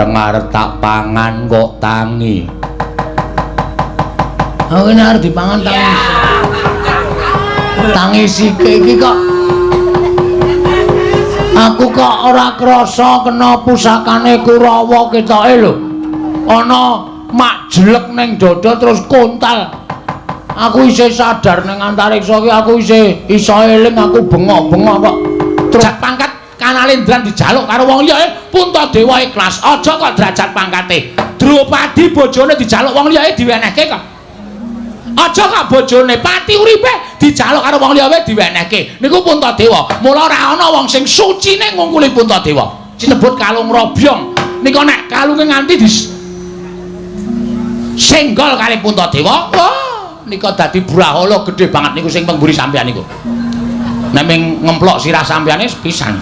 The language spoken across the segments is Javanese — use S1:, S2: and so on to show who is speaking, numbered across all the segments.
S1: Bareng arep tak pangan kok tangi. Aku ini arep dipangan tangi. Tangi sike iki kok. Aku kok ora krasa kena pusakane Kurawa ketoke lho. Ana mak jelek ning dada terus kontal. Aku isih sadar ning antariksa iki, aku isih iso eling, aku bengok-bengok kok. Derajat pangkat Kanalendran dijaluk karo wong liya, Puntadewa ikhlas. Aja kok derajat pangkate. Drupadi bojone dijaluk wong liya diwenehke kok. Aja kok bojone pati uripe dijaluk karo wong liya diwenehke. Niku Puntadewa. Mula ora ana wong sing sucine ngungkuli Puntadewa. Sinebut kalung robyong. Nika nek kalunge nganti dis senggol kali Puntadewa, wah nika dadi brahala gedhe banget niku sing pengburi sampeyan niku. Nek ming ngemplok sirah sampeyane pisan.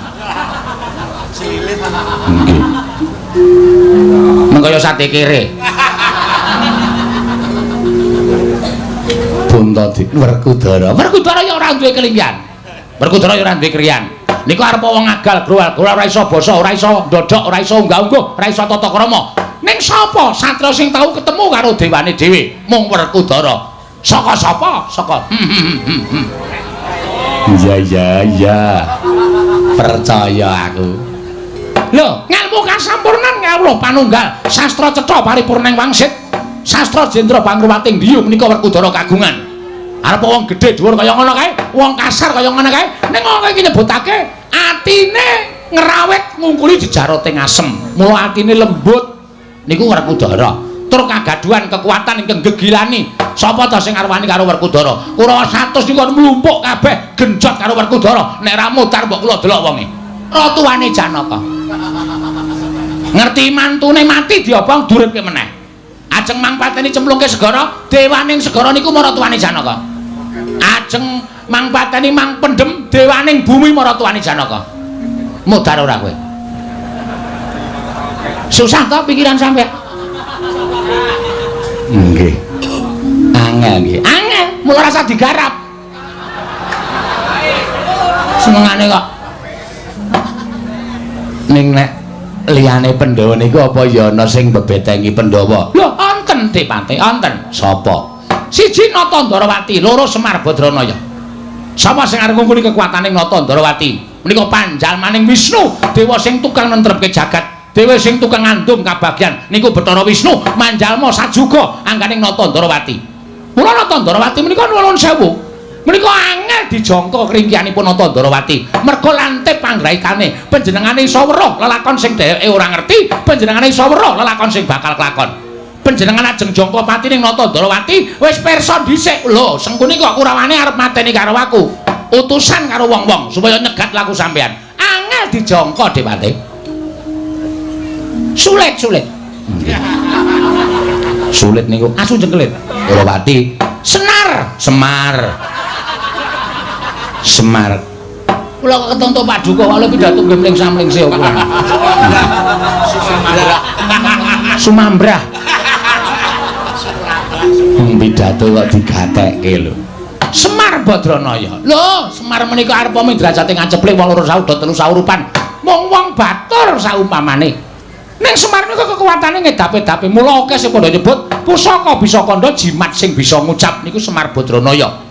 S1: Nggih. Meng kaya sate kere. Puntadewa Werkudara. Werkudara ya ora duwe kelinggihan. Werkudara ya ora duwe kriyan. Niku arep wong agal growal-growal ora iso basa, ora iso ndodhok, ora iso unggah-ungguh, ora iso tata krama. Ning sapa satria sing tau ketemu karo dewane dhewe? Mung Werkudara. Saka sapa? Saka. Iya iya iya. Percaya aku. Lho, ngelmu kasampurnan kawula panunggal, sastra cetha paripurna ing wangsit, sastra jendra pangruwating diyu menika Werkudara kagungan. Arep wong gedhe dhuwur kaya ngono kae, wong kasar kaya ngono kae, ning wong iki nyebutake atine ngrawit ngungkuli jejaroting asem. Mula atine lembut niku Werkudara. Tur kagaduhan kekuatan ingkang gegilani. Sapa ta sing arwani karo Werkudara? Kurawa 100 niku mlumpuk kabeh genjot karo Werkudara. Nek ra mutar mbok kula delok wonge. Ratuwane Janaka. Ngerti mantune mati diobong duripke meneh. Ajeng mangpateni cemplungke segara, dewaning segara niku maratuwane Janaka. Ajeng mangpateni mang pendem dewaning bumi maratuwane Janaka. Mudar ora kowe? Susah to pikiran sampeyan? Nggih. Angel nggih. Angel, mula rasa digarap. Senengane kok. Ning nek liyane Pandhawa niku apa ya ana sing bebetengi Pandhawa? Lho, wonten Depate, wonten. Sapa? Siji Nata Ndrawati, loro Semar Badranaya. Sapa sing arep ngungkuli kekuatane Nata Ndrawati? Menika panjalmaning Wisnu, dewa sing tukang nentrepke jagat. Dewa sing tukang ngandum kabagyan niku Bathara Wisnu manjalma sajuga angganing Nata Ndrawati. Mula Nata Ndrawati menika nuwun sewu. Menika angel dijangka kringkianipun Nata Ndrawati. Merga lantip panggraitane, panjenengane iso weruh lelakon sing dheweke ora ngerti, panjenengane iso weruh lelakon sing bakal kelakon. Panjenengan ajeng jangka patine Nata Ndrawati wis pirsa dhisik. Lho, Sengkuni kok Kurawane arep mateni karo aku. Utusan karo wong-wong supaya nyegat laku sampean. Angel dijangka Dewate. Sulit-sulit. Sulit niku asu jengkelit. Ndrawati. Senar, Semar. Semar. Kula kok ketonto paduka wae pidato nggih mling-samlingse kula. Sumambrah. Pidato kok digatekke lho. Semar Badranaya. Lho, Semar menika arep ming derajate ngaceplik wong loro sauda telu saurupan. Mung wong batur saumpamane. Ning Semar niku kekuatane ngedape-dape. Mula akeh sing padha nyebut pusaka bisa kandha jimat sing bisa ngucap niku Semar Badranaya.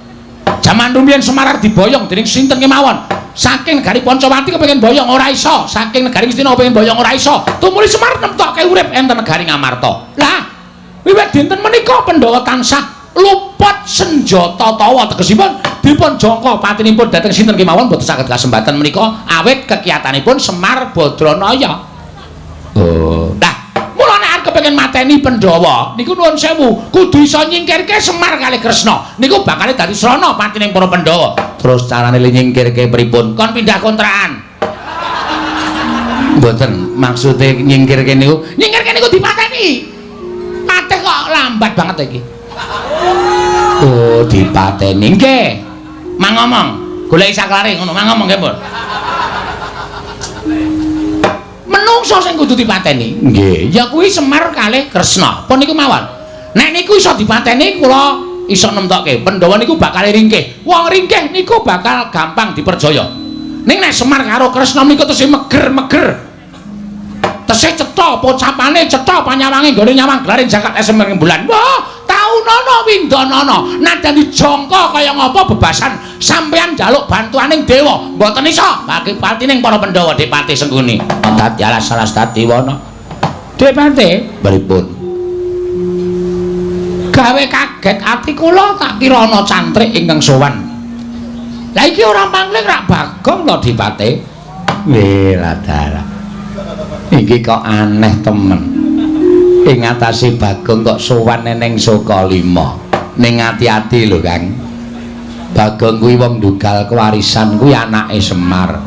S1: Jaman rumiyin Semar arep diboyong dening sinten kemawon. Saking negari Pancawati kepengin boyong ora iso, saking negari Ngastina kepengin boyong ora iso. Tumuli Semar nemtokke urip enten negari Ngamarta. Lah, wiwit dinten menika Pandhawa tansah luput senjata tawa, tegesipun dipun jangka patinipun dhateng sinten kemawon boten saged kasembatan menika awit kekiyatanipun Semar Badranaya. Oh. Lah, mula nek arep kepengin mateni Pandhawa niku nuwun sewu, kudu iso nyingkirke Semar kalih Kresna. Niku bakale dadi srana patining para Pandhawa. Terus carane nyingkirke pripun? Kon pindah kontrakan. Mboten, maksude nyingkirke niku, nyingkirke niku dipateni. Pateh kok lambat banget iki. Oh, dipateni. Nggih. Mang ngomong, goleki saklare ngono, mang ngomong nggih, Mbok. Menungso sing kudu dipateni. Nggih, ya kuwi Semar kalih Kresna. Pun niku mawon. Nek niku iso dipateni kula iso nemtokke. Pandhawa niku bakal ringkih. Wong ringkih niku bakal gampang dipercaya. Ning nek Semar karo Kresna niku tesih meger-meger. Tesih cetha pocapane, cetha panyawange nggone nyawang glaring jagat esem rembulan. Wah, taunana windanana nadyan dijangka kaya ngapa bebasan sampeyan njaluk bantuaning dewa mboten iso. Bagi patining para Pandhawa Depati Sengkuni. Dadi alas alas dadi wana. Depati pripun? Gawe kaget ati kula, tak kira ana cantrik ingkang sowan. Lah iki ora pangling rak Bagong to, Dipate? Weh, ladara. Iki kok aneh temen. Ing atase Bagong kok sowan ning Sukalima. Ning ati-ati lho, Kang. Bagong kuwi wong ndugal kewarisan, kuwi anake Semar.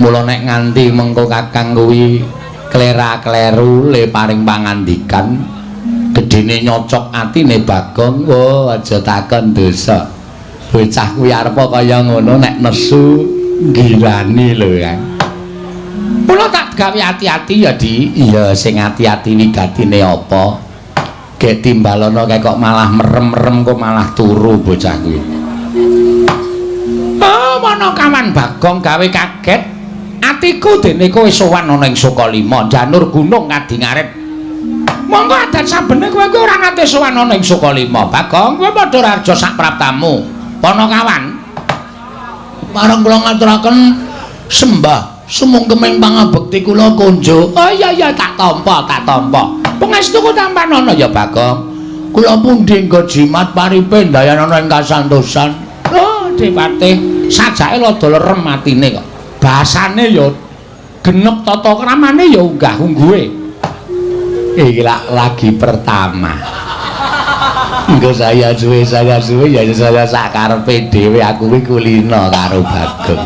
S1: Mula nek nganti mengko Kakang kuwi klera-kleru le paring pangandikan gedene nyocok atine Bagong, wah aja takon dosa. Bocah kuwi arepa kaya ngono nek nesu ngirani lho, Kang. Mula tak gawe ati-ati ya, Di. Iya, sing ati-ati wigatine apa? Gek timbalono kae kok malah merem-merem, kok malah turu bocah kuwi. Oh, mana kawan Bagong gawe kaget atiku dene kowe sowan ana ing Sukalima, janur gunung ngadi ngarit. Monggo adat sabene kowe kuwi ora nate sowan ana ing Sukalima. Bagong, kowe padha raja sak praptamu. Panakawan. Marang kula ngaturaken sembah sumungkeming pangabekti kula kunjuk. Oh iya iya, tak tampa, tak tampa. Pangestuku tampanana ya, Bagong. Kula pundi nggo jimat paripe ndayanana ing kasantosan. Oh, Depate, sajake rada lerem atine kok. Bahasane ya genep, tata kramane ya unggah-ungguhe. Iki lak lagi pertama. Engko saya suwe ya saya sak karepe dhewe, aku kuwi kulino karo Bagong.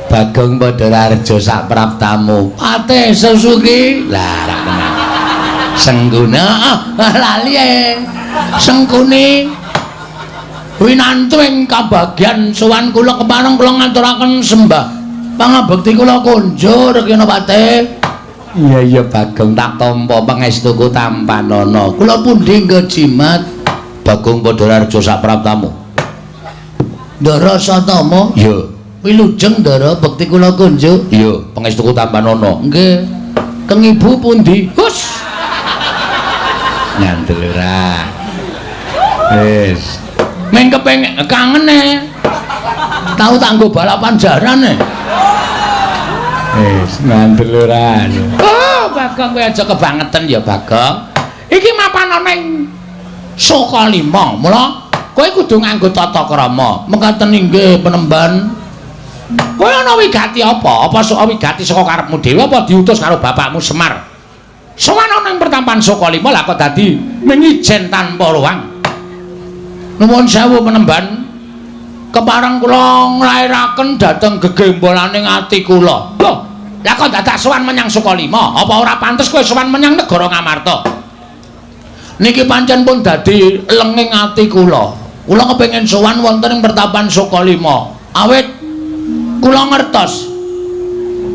S1: Bagong padha raja sak praptamu. Pate Susuki. Lah rak tenan. Sengguna, ah, lali e. Sengkuni. Winantu ing kabagyan sowan kula kepareng kula ngaturaken sembah pangabekti kula kunjur kena pate. Iya iya, Bagong, tak tampa pangestuku tampanana. Kula pundi nggo jimat? Bagong padha raja sak praptamu. Ndara Satama? Iya. Wilujeng Ndara, bekti kula kunjuk. Iya, pangestuku tampanana. Nggih. Keng ibu pundi? Hus. Nyandel ora. Wis. Meng kepengin kangen e. Tau tak nggo balapan jaran e. Wis, ngandel ora. Oh, Bagong kowe aja kebangetan ya, Bagong. Iki mapan ana ing Sukalima. Mula kowe kudu nganggo tata krama. Mekaten inggih, penemban. Kowe ana wigati apa? Apa sok wigati saka karepmu dhewe apa diutus karo bapakmu Semar? Sowan ana ing pertampan Sukalima lah kok dadi mengijen tanpa ruang. Nuwun sewu, penemban. Kepareng kula nglairaken dhateng gegembolaning ati kula. Lho, lah kok dadak sowan menyang Sukalima? Apa ora pantes kowe sowan menyang negara Ngamarta? Niki pancen pun dadi lenging ati kula. Kula kepengin sowan wonten ing pertapan Sukalima. Awit kula ngertos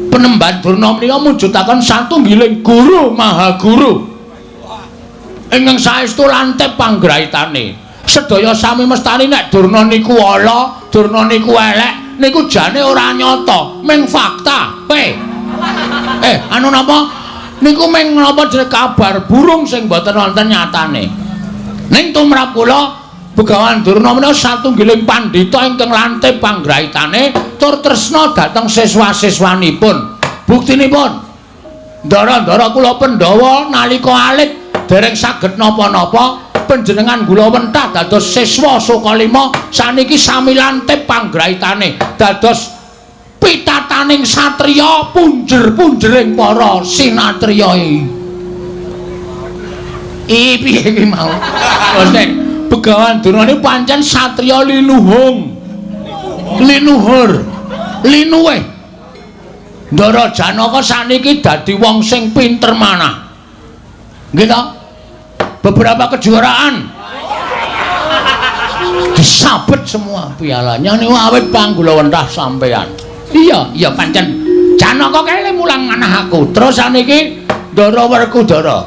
S1: Penemban Durna menika mujudaken satunggiling guru maha guru ingkang saestu lantip panggraitane. Sedaya sami mestani nek Durna niku ala, Durna niku elek, niku jane ora nyata, ming fakta. Eh. Eh, anu napa? Niku ming napa jenenge kabar burung sing mboten wonten nyatane. Ning tumrap kula Begawan Durna menika satunggiling pandhita ingkang lantip panggraitane tur tresna dhateng siswa-siswanipun. Buktinipun, ndara-ndara kula Pandhawa nalika alit dereng saged napa-napa, panjenengan gula wentah dados siswa Sukalima, saniki sami lantip panggraitane dados pitataning satriya, punjer-punjering para sinatriya. I piye iki mau? Wes, Begawan Durna niku pancen satriya linuhung. Linuhur. Linuwih. Ndara Janaka saniki dadi wong sing pinter manah. Nggih to? Beberapa kejuaraan disabet semua pialanya niku awit panggulawentah sampean. Iya, iya pancen Janaka kae mulang manah aku. Terus saniki Ndara Werkudara.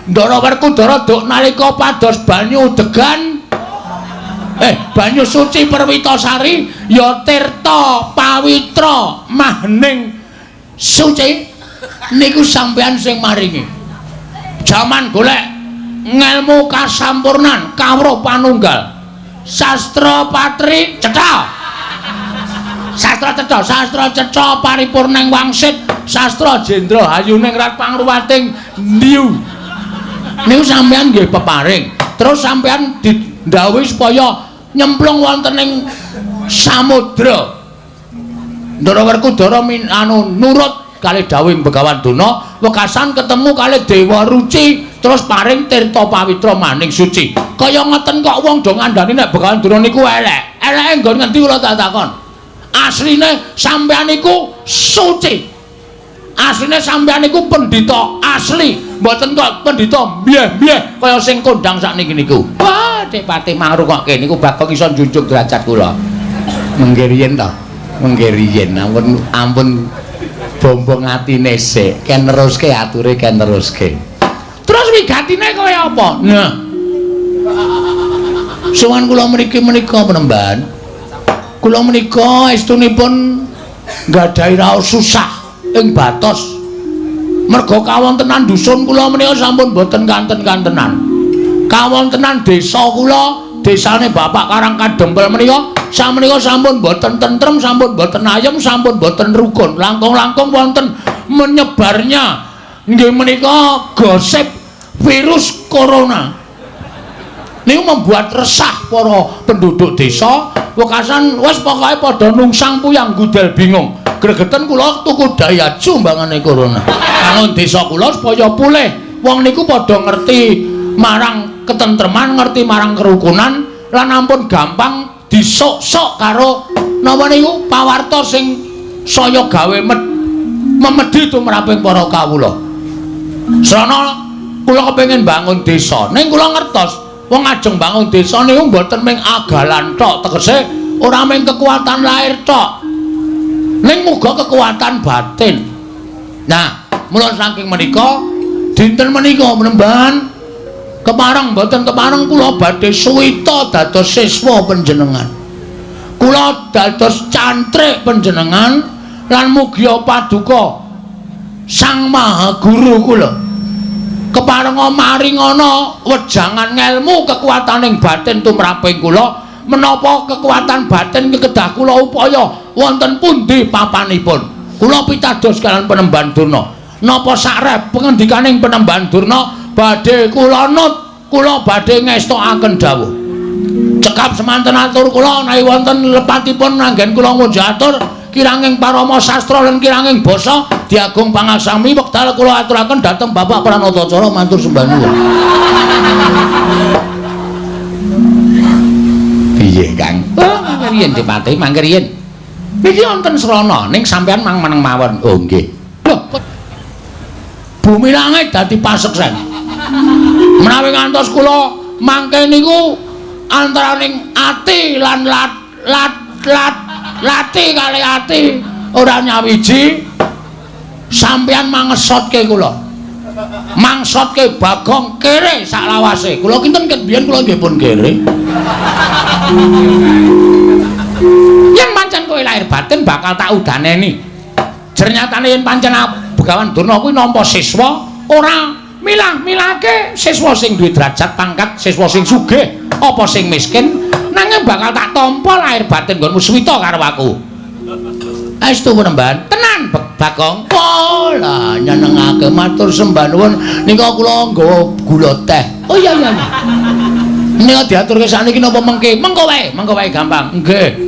S1: Ndara Werkudara duk nalika pados banyu degan, eh, banyu suci Perwitasari ya tirta pawitra mahning suci. Niku sampean sing maringi. Jaman golek ngelmu kasampurnan, kawruh panunggal. Sastra patri cetha. Sastra cetha, sastra cetha paripurning wangsit, sastra jendra hayuning rat pangruwating ndiu. Niku sampean nggih peparing. Terus sampean didhawuhi supaya nyemplung wonten ing samudra. Ndara Werkudara anu nurut kalih dawuhing Begawan Durna, wekasan ketemu kalih Dewa Ruci, terus paring tirta pawitra maning suci. Kaya ngoten kok wong do ngandani nek Begawan Durna niku elek. Eleke nggon ngendi kula tak takon. Asline sampean niku suci. Asline sampean niku pendhita asli, mboten kok pendhita mbyeh-mbyeh kaya sing kondang sakniki niku. Wah, Dik Patih mangrungokke niku Bagong iso njunjung derajat kula. Mengke riyen to. Mengke riyen ampun ampun bombong atine sik, ken neruske ature ken neruske. Terus wigatine kaya apa? Nah. Sowan kula mriki menika penemban. Kula menika estunipun nggadahi raos susah ing batos. Merga kawontenan dusun kula menika sampun boten kanten-kantenan. Kawontenan desa kula, desane Bapak Karang Kadempel menika samenika sampun boten tentrem, sampun boten ayem, sampun boten rukun. Langkung-langkung wonten menyebarnya nggih menika gosip virus corona. Niku membuat resah para penduduk desa. Wekasan wis pokoke padha nungsang puyang gudel bingung. Gregeten kula tuku dayaju mbangane corona. Bangun desa kula supaya pulih. Wong niku padha ngerti marang ketentreman, ngerti marang kerukunan lan ampun gampang disok-sok karo napa niku pawarta sing saya gawe memedi tumraping para kawula. Srana kula kepengin bangun desa, ning kula ngertos wong ajeng bangun desa niku mboten mung agalan tok, tegese ora mung kekuatan lahir tok, ning muga kekuatan batin. Nah, mula saking menika dinten menika penemban kepareng mboten kepareng kula badhe suwita dados siswa panjenengan. Kula dados cantrik panjenengan lan mugia paduka Sang Maha Guru kula. Keparenga maringana wejangan ngelmu kekuataning batin tumraping kula, menapa kekuatan batin kedah kula upaya wonten pundi papanipun. Kula pitados kalian Penemban Durna. Napa sakrep pengendikaning Penemban Durna badhe kula nut, kula badhe ngestokaken dawuh. Cekap semanten atur kula, menawi wonten lepatipun anggen kula ngunjuk atur, kiranging parama sastra lan kiranging basa diagung pangaksami wekdal kula aturaken dhateng Bapak Pranatacara matur sembah nuwun. Piye, Kang? Oh, mangke riyen Dipati, mangke riyen. Niki wonten srana ning sampean mang meneng mawon. Oh, nggih. Lho, bumi langit dadi paseksen. Menawi ngantos kula mangke niku antaraning ati lan lat lat lat lati kali ati ora nyawiji, sampeyan mangesotke kula. Mangsotke Bagong kere saklawase. Kula kinten ket biyen kula nggih pun kere. Yen pancen kowe lahir batin bakal tak udaneni. Jernyatane yen pancen Begawan Durna kuwi nampa siswa ora milah-milahke siswa sing duwe derajat pangkat, siswa sing sugih apa sing miskin, nanging bakal tak tampa lahir batin nggonmu suwita karo aku. Aestu penemban, tenan Bagong. Oh, lah nyenengake matur sembah nuwun. Nika kula nggawa gula teh. Oh iya iya. Nika diaturke sakniki napa mengke? Mengko wae, mengko wae gampang. Nggih.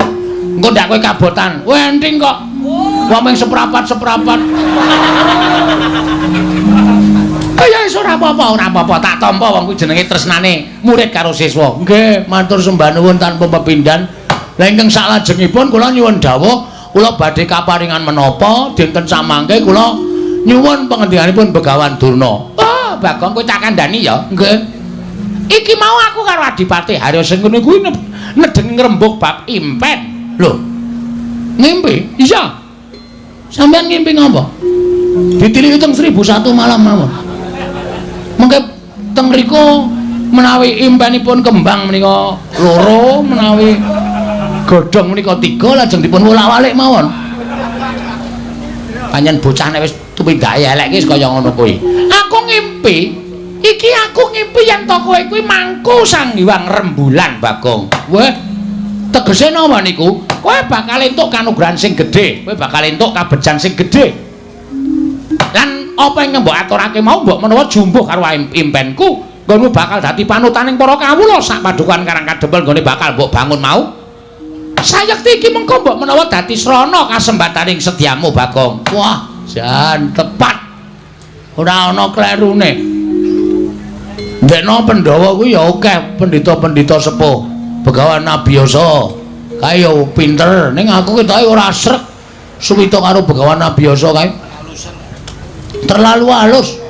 S1: Engko ndak kowe kabotan. Wenting kok. Wong mung seprapat-seprapat. Oh ya wis ora apa-apa, ora apa-apa. Tak tampa wong kuwi jenenge tresnane murid karo siswa. Nggih, matur sembah nuwun tanpa pepindhan. Lah ingkang saklajengipun kula nyuwun dawuh, kula badhe kaparingan menapa dinten samangke kula nyuwun pangendikanipun Begawan Durna. Oh, Bagong kowe tak kandhani ya. Nggih. Iki mau aku karo Adipati Haryasengkuni kuwi nedeng ngrembug bab impen. Lho. Ngimpi? Iya. Sampeyan ngimpi ngapa? Ditiliki teng 1001 malam mawon. Mengke teng mriku menawi impenipun kembang menika loro, menawi godhong menika 3, lajeng dipun wolak-walik mawon. Pancen bocah nek wis Tumindake elek iki kaya ngono kuwi. Aku ngimpi, iki aku ngimpi yen to kowe kuwi mangku Sang Hyang Rembulan, Bagong. Weh, tegese napa niku? Kowe bakal entuk kanugrahan sing gedhe, kowe bakal entuk kabejan sing gedhe. Lan apa ingkang mbok aturake mau mbok menawa jumbuh karo impenku, nggonmu bakal dadi panutaning para kawula sak padukuhan Karang Kadempel nggone bakal mbok bangun mau. Sayekti iki mengko mbok menawa dadi srana kasembataning sedyamu, Bagong. Wah, jan tepat. Ora ana klerune. Ndekno Pandhawa kuwi ya akeh pendhita-pendhita sepuh. Begawan Abiyasa kae ya pinter, ning aku ketoke ora srek suwita karo Begawan Abiyasa kae. Terlalu halus.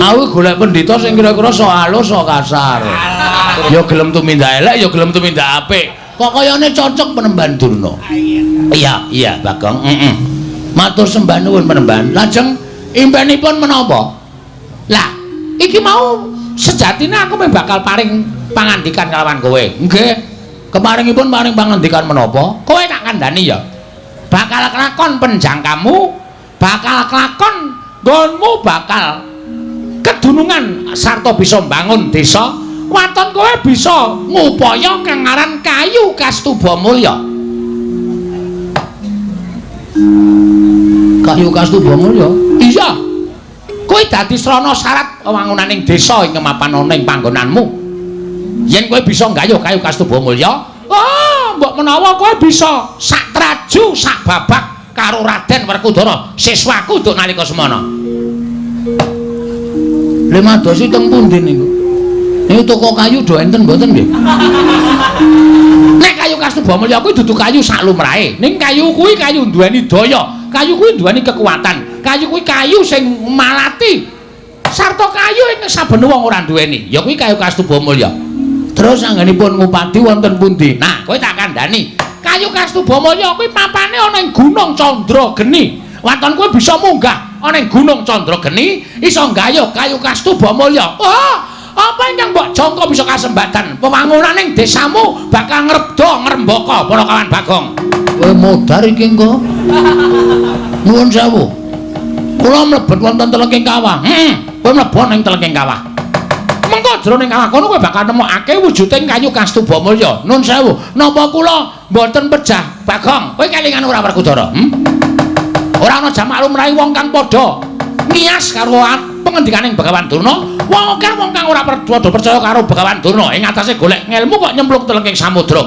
S1: Aku golek pendhita sing kira-kira sok halus sok kasar. Ya gelem tumindak elek, ya gelem tumindak apik. Kok kayane cocok Penemban Durna. Iya, iya, Bagong. Heeh. Matur sembah nuwun Penemban. Lajeng impenipun menapa? Lah, iki mau sejatine aku mung bakal paring pangandikan kalawan kowe. Nggih. Keparingipun paring pangandikan menapa? Kowe tak kandhani ya. Bakal kelakon penjangkamu, bakal kelakon nggonmu bakal kedunungan sarta bisa mbangun desa. Waton kowe bisa ngupaya kang aran kayu Kastuba Mulya. Kayu Kastuba Mulya? Iya. Kowe dadi srana syarat wewangunaning desa ing mapan ana ing panggonanmu. Yen kowe bisa nggayuh kayu Kastuba Mulya, oh, mbok menawa kowe bisa sak traju sak babak karo Raden Werkudara, siswaku nduk nalika semana. Lha madosi teng pundi niku? Niku toko kayu do enten mboten nggih? Nek kayu Kastuba Mulya kuwi dudu kayu sak lumrahe. Ning kayu kuwi kayu duweni daya, kayu kuwi duweni kekuatan, kayu kuwi kayu sing malati. Sarta kayu ing saben wong ora duweni, ya kuwi kayu Kastuba Mulya. Terus anggenipun ngupadi wonten pundi? Nah, kowe tak kandhani. Kayu Kastuba Mulya kuwi papane ana ing Gunung Candrageni. Waton kowe bisa munggah ana ing Gunung Candrageni, iso nggayuh kayu Kastuba Mulya. Oh, apa ingkang mbok jangka bisa kasembatan? Wewangunaning desamu bakal ngrebda ngrembaka para kawan Bagong. Kowe modar iki engko. Nuwun sewu. Kula mlebet wonten telenging kawah. Heeh, kowe mlebu ning telenging kawah. Mengko jroning kawah kono kowe bakal nemokake wujuding kayu Kastuba Mulya. Nun sewu, napa kula mboten pejah Bagong? Kowe kelingan ora Werkudara? Hmm? Ora ana jamak lumrahe wong kang padha ngiyas karo pengendikaning Begawan Durna. Wong akeh wong kang ora padha percaya karo Begawan Durna ing atase golek ngelmu kok nyemplung telenging samudra.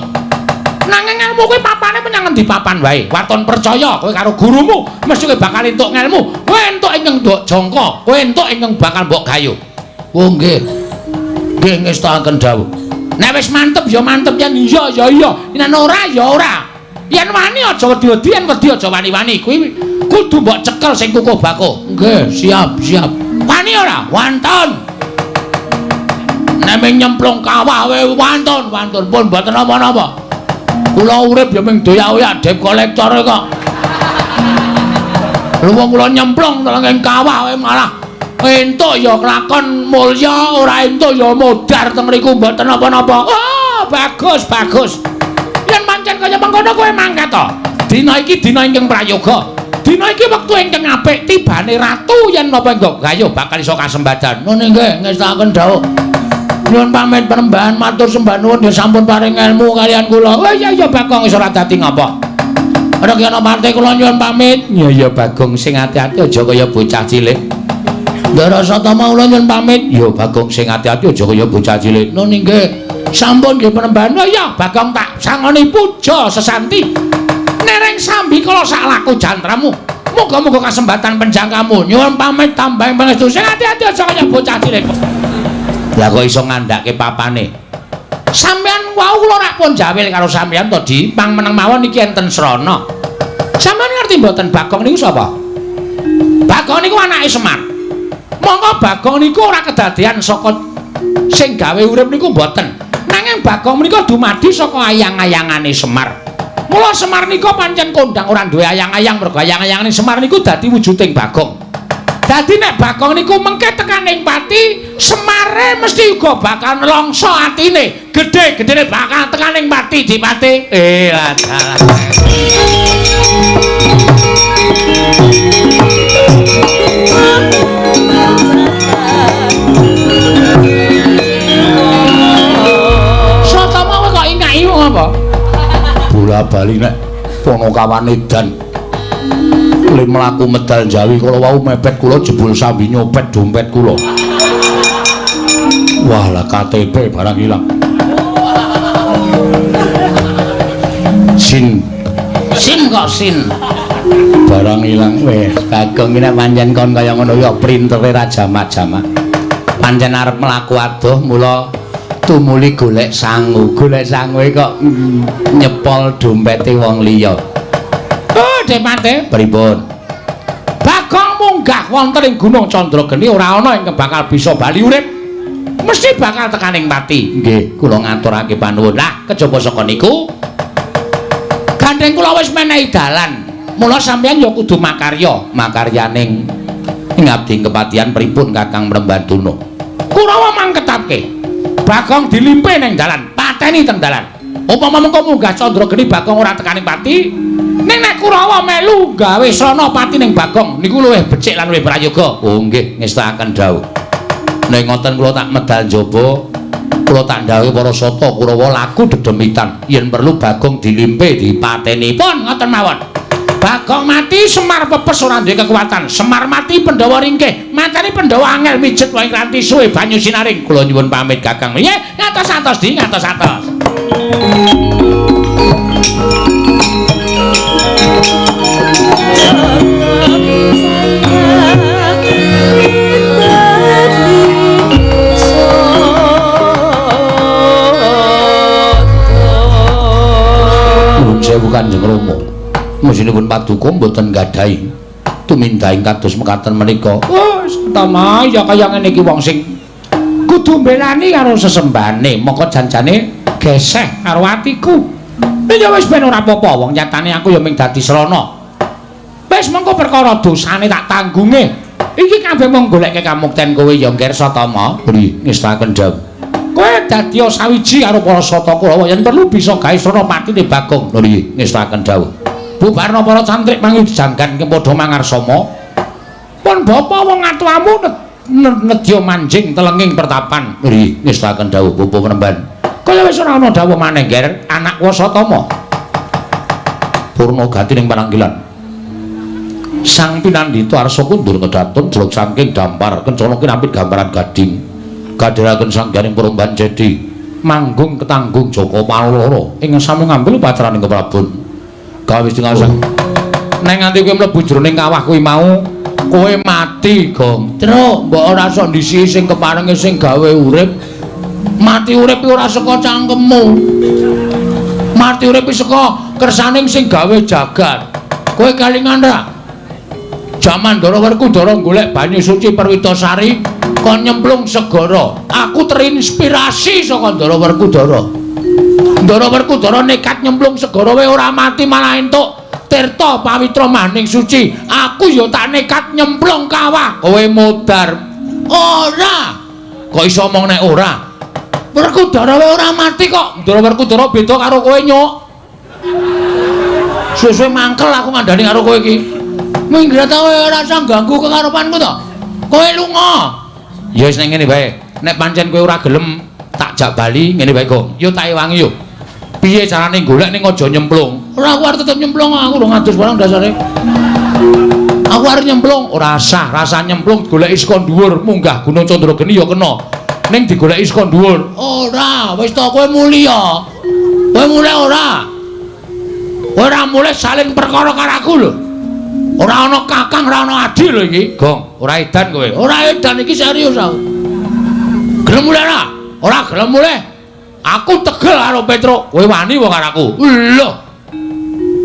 S1: Nanging ngelmu kuwi papane menyang ngendi papan wae. Waton percaya kowe karo gurumu, mesti kowe bakal entuk ngelmu. Kowe entuk ingkang mbok jangka, kowe entuk ingkang bakal mbok gayuh. Oh nggih. Nggih ngestakaken dawuh. Nek wis mantep ya mantep, yen iya ya iya, yen ora ya ora. Yen wani aja wedi-wedi, yen wedi aja wani-wani. Kuwi kudu mbok cekel sing kukuh bakuh. Nggih, siap, siap. Wani ora? Wantun. Nek ming nyemplung kawah wae wantun, wantun pun mboten napa-napa. Kula urip ya ming doyak-oyak debt collector kok. Lha wong kula nyemplung telenging kawah wae malah entuk ya kelakon mulya, ora entuk ya modar teng mriku mboten napa-napa. Oh, bagus, bagus. Yen pancen kaya mengkono kowe mangkat to. Dina iki dina ingkang prayoga. Dina iki wektu ingkang apik tibane ratu yen napa engko gayuh bakal iso kasembadan. Nun nggih ngestakaken dawuh. Nyuwun pamit Penemban, matur sembah nuwun ya sampun paring ilmu kaliyan kula. Oh iya iya Bagong wis ora dadi ngapa. Ora kena parte kula nyuwun pamit. Iya iya Bagong sing ati-ati aja kaya bocah cilik. Ndara Satama kula nyuwun pamit. Ya Bagong sing ati-ati aja kaya bocah cilik. Nun nggih. Sampun nggih Penemban. Oh iya Bagong tak sangoni puja sesanti. Nereng sambi kala sak laku jantramu. Muga-muga kasembatan penjangkamu. Nyuwun pamit tambahing pangestu. Sing ati-ati aja kaya bocah cilik. Lah kok iso ngandhake papane? Sampeyan wau kula rak pun jawil karo sampeyan to, Di. Pang meneng mawon iki enten srana. Sampeyan ngerti mboten Bagong niku sapa? Bagong niku anake Semar. Monggo Bagong niku ora kedadean saka sing gawe urip niku mboten. Nanging Bagong menika dumadi saka ayang-ayangane Semar. Mula Semar nika pancen kondang ora duwe ayang-ayang mergo ayang-ayangane Semar niku dadi wujuding Bagong. Dadi nek Bagong niku mengke tekaning pati, Semare mesti uga bakal nelongso atine. Gedhe-gedhene bakal tekaning pati dipati. Dalah. Ora bali nek Ponokawan edan. Le mlaku medal Jawi kala wau mepet kula jebul sambi nyopet dompet kula. Wah lah KTP barang ilang. Sin. Sin kok sin. Barang ilang wis Bagong iki nek pancen kon kaya ngono ya printere ra jamak-jamak. Pancen arep mlaku adoh mula tumuli golek sangu. Golek sangu kok nyepol dompete wong liya. Oh, Depate, pripun? Bagong munggah wonten ing Gunung Candrageni ora ana ingkang bakal bisa bali urip. Mesti bakal tekaning pati. Nggih, kula ngaturake panuwun. Lah, kejaba saka niku gandeng kula wis menehi dalan. Mula sampeyan ya kudu makarya, makaryaning ngabdi kepatihan pripun Kakang Mrembandana. Kurawa mangketapke. Bagong dilimpe ning dalan, pateni teng dalan. Upama mengko munggah Candrageni Bagong ora tekaning pati, ning nek Kurawa melu gawe srana pati ning Bagong niku luwih becik lan luwih prayoga. Oh nggih, ngestakaken dawuh. Nek ngoten kula tak medal njaba, kula tak ndhawuhi para sata Kurawa laku dedemitan yen perlu Bagong dilimpe dipateni. Pun ngoten mawon. Bagong mati Semar pepes ora duwe kekuatan. Semar mati Pandhawa ringkih. Mateni Pandhawa angel mijet wae ranti suwe banyu sinaring. Kula nyuwun pamit Kakang. Nggih, ngatos-atos di ngatos-atos. Nuwun sewu Kanjeng Rama. Mesinipun paduka mboten nggadahi tumindahing kados mekaten menika. Oh, Satama ya kaya ngene iki wong sing kudu mbelani karo sesembahane, mongko janjane geseh karo atiku. Ya wis ben ora apa-apa, wong nyatane aku ya mung dadi srana. Wis mengko perkara dosane tak tanggunge. Iki kabeh mung goleke kamukten kowe ya Ngger Satama. Nggih, ngestakaken dawuh. Kowe dadi sawiji karo para sata Kurawa yen perlu bisa gawe srana patine Bagong. Nggih, ngestakaken dawuh. Bubarna para cantrik mangi janggan padha mangarsama. Pun bapa wong atuamu nedya manjing telenging pertapan. Nggih, ngestakaken dawuh Bapa Mremban. Kaya wis ora ana dawuh maneh, Ngger, anak Wasatama. Purna gati ning pananggilan. Sang pinandhita arsa kundur kedatun jlog saking dampar kencana kinapit gambaran gading. Kadheraken sangganing Puromban Jedi manggung ketanggung Jaka Paloro ing sami ngambil upacaraning Keprabon. Gawe tingasan. Nek nganti kowe mlebu jroning kawah kuwi mau, kowe mati, Gong. Truk, mbok ora sok ndisiki sing keparenge sing gawe urip. Mati urip ora saka cangkemmu. Mati urip saka kersaning sing gawe jagat. Kowe kelingan ra? Jaman Ndara Werkudara golek banyu suci Perwitasari kon nyemplung segara. Aku terinspirasi saka Ndara Werkudara. Ndara Werkudara nekat nyemplung segara wae ora mati malah entuk tirta pawitra maning suci. Aku ya tak nekat nyemplung kawah. Kowe modar. Ora. Kok iso omong nek ora? Werkudara wae ora mati kok. Ndara Werkudara beda karo kowe, Nyuk. Suwe-suwe mangkel aku ngandani karo kowe iki. Minggat kowe ora usah ganggu kekarepanku to. Kowe lunga. Ya wis ning ngene wae. Nek pancen kowe ora gelem tak jak bali ngene wae, Gong. Yo tak ewangi yo. Piye carane golek ning aja nyemplung? Ora aku arep tetep nyemplung, aku urung ngadus barang dasare. Aku arep nyemplung, ora sah, rasa nyemplung goleki saka dhuwur, munggah Gunung Candrageni ya kena. Ning digoleki saka dhuwur. Ora, wis to kowe mulya. Kowe mulih ora? Kowe ora mulih salin perkara karo aku lho. Ora ana kakang, ora ana adi lho iki. Gong, ora edan kowe. Ora edan iki serius aku. Gelem mulih ora? Ora gelem mulih. Aku tegel karo Petruk. Kowe wani wae karo aku. Lho.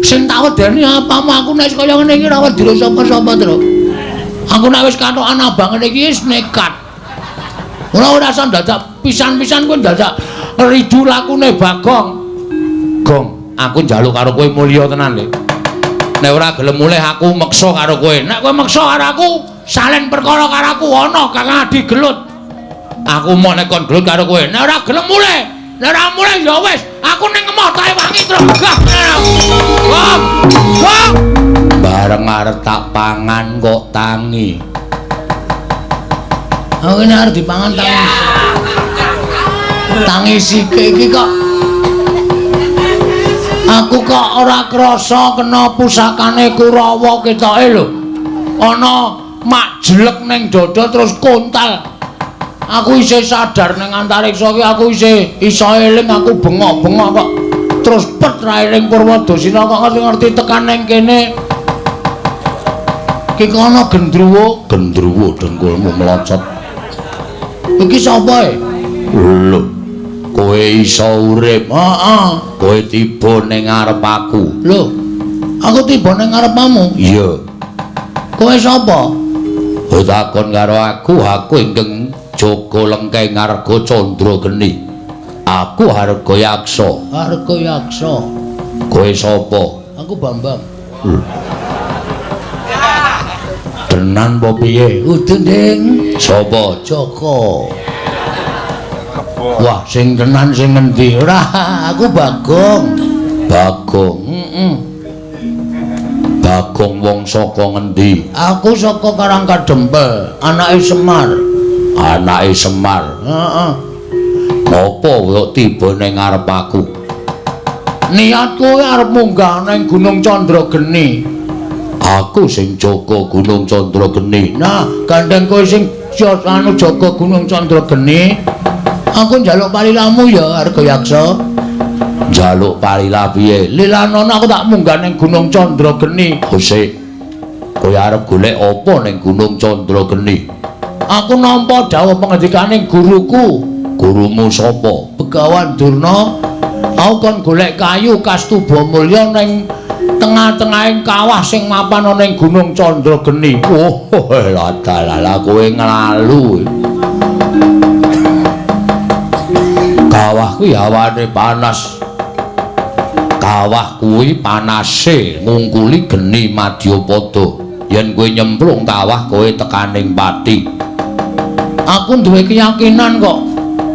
S1: Sing tak wedeni apamu aku nek kaya ngene iki ora wedi sapa-sapa, Truk. Aku nek wis katokan abang ngene iki wis nekat. Ora ora usah dadak pisan-pisan kowe dadak ridu lakune Bagong. Gong, aku njaluk karo kowe mulya tenan lho. Nek ora gelem mulih aku meksa karo kowe. Nek kowe meksa karo aku, salen perkara karo aku ana Kakang Adi gelut. Aku mau nek kon gelut karo kowe. Nek ora gelem mulih, nek ora mulih ya wis, aku ning emoh tae wangi terus. Gah. Gong. Gong. Bareng arep tak pangan kok tangi. Aku ini arep dipangan tangi. Tangi sike iki kok. Aku kok ora krasa kena pusakane Kurawa ketoke lho. Ana mak jelek ning dada terus kontal. Aku isih sadar ning antariksa iki, aku isih iso eling, aku bengok-bengok kok. Terus pet ra eling Purwadasina kok ngerti-ngerti tekan ning kene. Ki kono gendruwo,
S2: Gendruwo dengkulmu melocot.
S1: Iki sapa e?
S2: Lho, kowe iso urip.
S1: Heeh.
S2: Kowe tiba ning ngarep aku.
S1: Lho, aku tiba ning ngarepmu.
S2: Iya.
S1: Kowe sapa?
S2: Kowe takon karo aku, aku ingkang jaga lengkeng Arga Candra Geni. Aku Harga Yaksa.
S1: Harga Yaksa.
S2: Kowe sapa?
S1: Aku Bambang.
S2: Lho. Tenan apa piye?
S1: Udu, Ding.
S2: Sapa?
S1: Joko.
S2: Wah, sing tenan sing ngendi?
S1: Ora, aku Bagong.
S2: Bagong.
S1: Heeh.
S2: Bagong wong saka ngendi?
S1: Aku saka Karangkadempel, anake Semar.
S2: Anake Semar.
S1: Heeh.
S2: Napa kok tiba ning ngarep aku?
S1: Niatku arep munggah ning Gunung Candrageni.
S2: Aku sing jaga Gunung Candrageni.
S1: Nah, gandeng kowe sing anu jaga Gunung Candrageni. Aku njaluk palilamu ya, Arga Yaksa.
S2: Njaluk palila piye?
S1: Lilanono aku tak munggah ning Gunung Candrageni.
S2: Sik. Kowe arep golek apa ning Gunung Candrageni?
S1: Aku nampa dawuh pengendikaning guruku.
S2: Gurumu sapa?
S1: Begawan Durna. Aku kon golek kayu kastuba mulya ning tengah-tengahing kawah sing mapan ana ning Gunung Candrageni.
S2: Oh, ladalah kowe nglalu. Kawah kuwi hawane panas. Kawah kuwi panase ngungkuli geni madyapada. Yen kowe nyemplung kawah kowe tekaning pati.
S1: Aku duwe keyakinan kok,